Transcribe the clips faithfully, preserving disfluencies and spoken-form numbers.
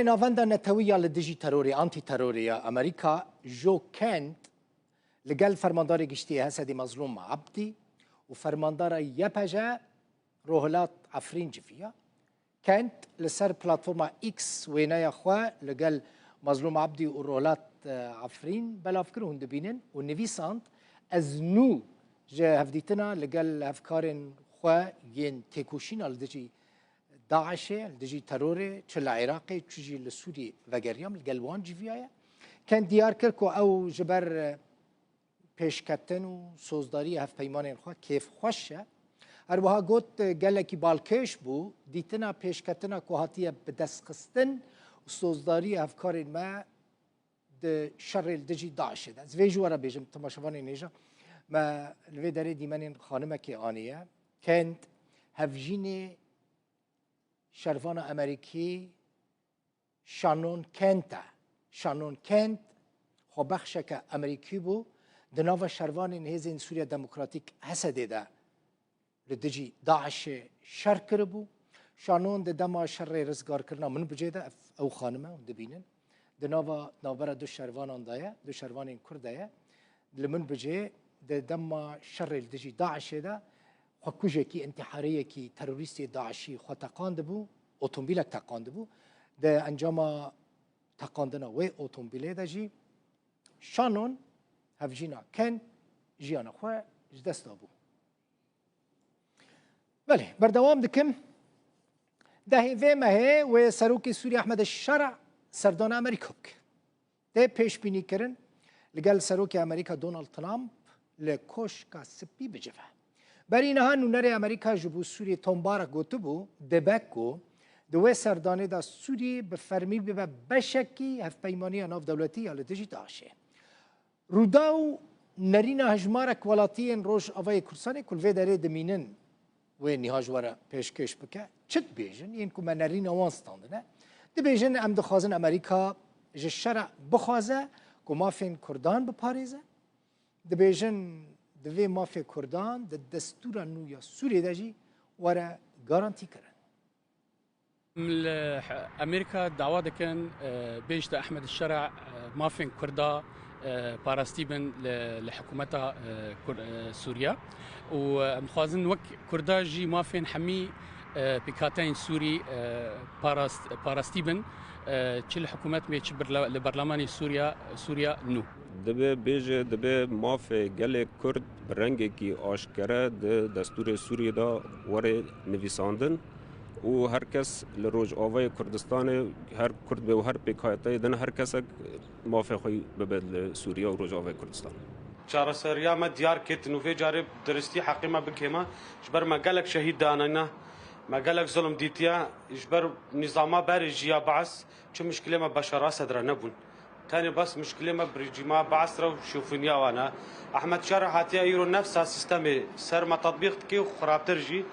Navenda Netewî ya li dijî terorê, antîterorê ya Amerîka, Jo Kent, li gel Fermandarê Giştî yê Hesedê Mezlûm Ebdî û fermandara Y P J Rohilat Efrîn civiya. Kent li ser platforma X wêneya xwe li gel Mezlûm Ebdî û Rohilat, e, Efrîn belav kir û hûn dibînin û nivîsand, Ez nû ji hevdîtina li gel hevkarên xwe yên têkoşîna li dijî DAIŞê, li dijî terorê, çi li Iraqê, çi jî li Sûriyê vegeriyam, li gel wan civiyaye. Kent diyar kir ku ew ji ber, e, pêşketin û sozdariyê hevpeymanên xwe kêfxweş e. Her wiha got, e, gelekî balkêş bû, dîtina pêşketina ku hatiye bidestxistin û sozdariyê hevkarên me di şerê li dijî DAIŞê de. Ez vê ji we re bêjim, temaşevanên hêja, me li vê derê dîmenên xanimekê aniye. Kent, hevjînê şervana Amerîkî Shannon Kent e. Shannon Kent xwebexşeke Amerîkî bû. Di nava şervanên Hêzên Sûriya Demokratîk, Hesedê de li dijî DAIŞê şer kiribû. Shannon di dema şerê rizgarkirina Minbicê de, ev, ew xanim e, hûn dibînin. Di nava, navbera du şervanan de ye, du şervanên Kurd de ye. Li Minbicê di dema şerê li dijî DAIŞê de xwekujekî, întihariyekî, terorîstê DAIŞî xwe teqandibû, otomobîlek teqandibû. Di encama teqandina wê otomobîlê de jî Shannon, hevjîna Kent, jiyana xwe ji dest dabû. Belê, berdewam dikim. Dehê vê mehê wê Serokê Sûriyê Ehmed Şera serdana Amerîka bike. Tê pêşbînîkirin li gel Serokê Amerîka Donald Trump li Koşka Spî bicive. Berî niha nûnerê Amerîka ji bo Sûriyê Tom Barrack gotibû, dibe ku di wê serdanê de Sûriyê bi fermî bibe beşekî hevpeymaniya navdewletî ya li dijî DAIŞê. Rûdaw û nerîna hejmarek welatiyên Rojavayê Kurdistanê ku li vê derê dimînin wê niha ji we re pêşkêş bike. Çi dibêjin? Yên ku me nerîna wan standine. Dibêjin, em dixwazin Amerîka ji şer re bixwaze ku mafên Kurdan biparêze. Dibêjin, divê mafê Kurdan di destûra nû ya Sûriyê de jî were garantîkirin. Em li H-, Amerîka dawa dikin, e, bêjte Ehmed Şera, e, mafên Kurda, e, parastî bin li, li hikûmeta, e, Kur-, e, Sûriya. Û, e, em dixwazin wek Kurda jî mafên hemî, e, pêkhateyên Sûrî, e, parast-, parastî bin, e, çi li hikûmet bê, çi birla-, li berlamanê Sûriya, Sûriya nû. Dibe bêje, dibe mafê gelê Kurd bi rengekî aşkere di destûrê Sûriyê de were nivîsandin û her kes li Rojavayê Kurdistanê, her Kurd be û her pêkhateyê din, her kesek mafê xwe bibe li Sûriye û Rojavayê Kurdistan. Çareseriya me diyar ketin û vê carê bi diristî heqê me bikême, ji ber me gelek şehîd danîne, me gelek zulm dîtiye, ji ber nîzama berê jî ya Beas, çi muşkilê me beşa raste dire nebûn. Tenê bes muşkilê me bi rejîma Beas re û şofîniya wan e. Ehmed Şer hatiye îro nefsa sîstemê ser me tetbîq dike û xirabtir jî.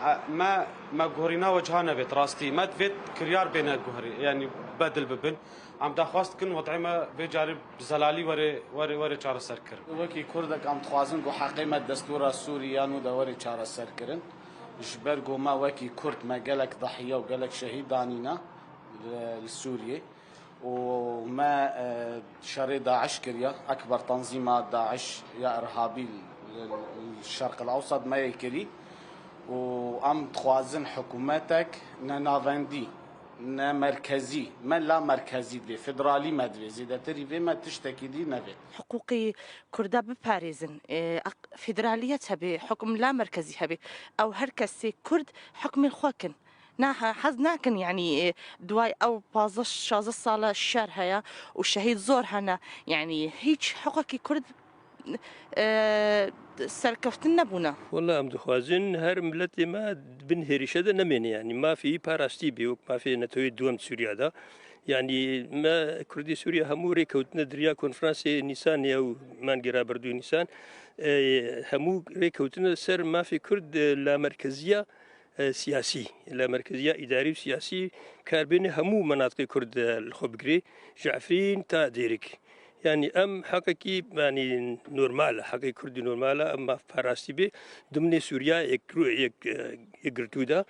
E, me, me guherîna we ciha nevêt rastî. Me divêt kiryar bêne guherî, yanî bedil bibin. Em daxwaz dikin wed'ê me vê carî bi zelalî were, were, were çareser kirin. Wekî Kurdek em dixwazin ku heqê me destûra Sûrî ya nû de were çareser kirin. Ji ber ku me wekî Kurd me gelek dahiya û gelek şehîd danîne li, li Sûriyê. û me, e, şerê DAIŞ kiriye, ekber tenzîma DAIŞ ya irhabî li, li Şerq el Ewsat me yê kirî û em dixwazin hikûmetek ne navendî, ne merkezî, me la merkezî divê, federalî me divê, zêdetirî vê me tiştekî dî nevê. Hiqûqî Kurda biparêzin, e, ak-, federaliyet hebe, hukm la merkezî hebe. Ew her kesê Kurd hukmên xwe kin. Na, he-, hez nakin, yanî, e, duway ew pazdeh şazdeh sala şer heye û şehîd zor hene. Yanî, hîç hiqokî Kurd, e, serkeftin nebûne. Wela em dixwazin her miletê me bin hêrişe de nemêne, yanî mafê wî parastî bê, wek mafê netewê duwem Sûriya de. Yanî me Kurdê Sûriya hemû rê kewtine di riya konferansê Nîsanê ew mangê rabirdû Nîsan, e, hemû rê kewtine ser mafê Kurd, e, lamerkeziya e, siyasî, lamerkeziya îdarî û siyasî kar bêne hemû menatiqê Kurd, e, li xwe bigirê, ji Efrîn ta Dêrik. Yanî em heqekî, yanî normal e, heqê Kurdî normal e, em maf parastî bê, dimnê Sûriya yek, yek, e, yekgirtû de.